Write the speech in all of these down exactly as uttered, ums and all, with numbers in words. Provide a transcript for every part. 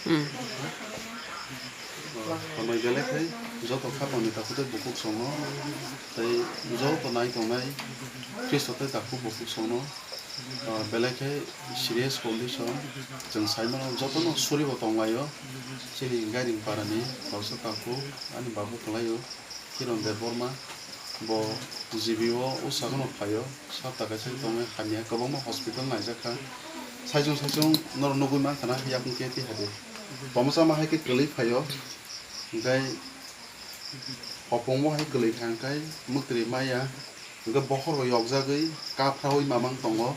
Hmm. Hambai belai khe joto khapangni takhuk tei bukhuk songno tei joto nai tongnai Khristo tei takhuk bukhuk songno, ah, belai khe serious condition chwng sai mano, jotono suribo tonglaio. Chini Gairing parani kaisa takhuk ani babu kwlaio. Kiron Debbarma, bo G B o o sagono phaio, sapta kaisa tongwi hamya, kwbangma hospital naijakha. Saichung saichung norok nugwi mankha na, yakung khe twi hadi. Bomsa ma hai khe kwlwi phaio, hwnkhe hopongbo hai kwlwi kha, hwnkhe mwktwi maya, hwnkhe bokhorok yokjagwi kaphraui mamang tongo.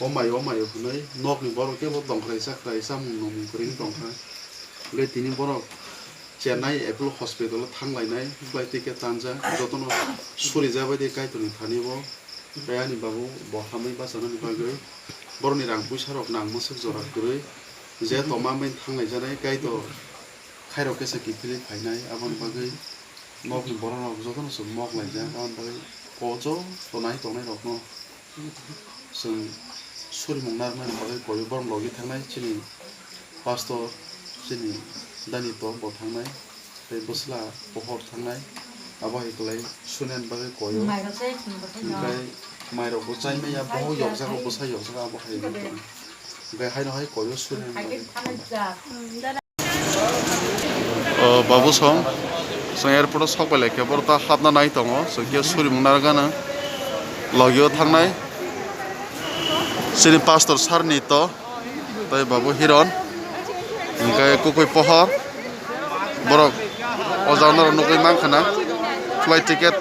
O mai, o mai hwnwi nokni borok khe bo tongkhrai chakrai chamung nungmung kwrwi tongkha. Hwnkhe tini borok Chennai Apollo Hospital o thang lainai, flight ticket tanjak, jotono suri jabai di Kaitorni thani bo. Tei ani babu bo hamwi bachanani bagwi borokni rang puisa rok nang mwswk jora kwrwi, je tongma bai thang lai janai Kaitor khairok kesa kiphilwi phainai, aboni bagwi nokni borok rok jotono chwng mok laijak, aboni bagwi kocho tonai tongnai rokno. Chwng surimung narwknani bagwi koyo borok logi thangnai, chini pastor, chini Danito bo thangnai, tei bwsla pohor thangnai, abo hai kwlai sunani bagwi koyo. Hwnkhe mairokbo chaimaya, bohok yokjago, bwsa yokjago, abo hai wngwi tongo. Hwnkhe haino hai koyo sunani bagwi. O babu song, chwng airport o sok bai lai khe, borok ta hapna nai tongo, chwng khe surimung narwk gana, logio thangnai, chini pastor sir ni to, tei babu Hiron, hwnkhe kwkwi pohor, borok o jaga norok nugwi mankha na, flight ticket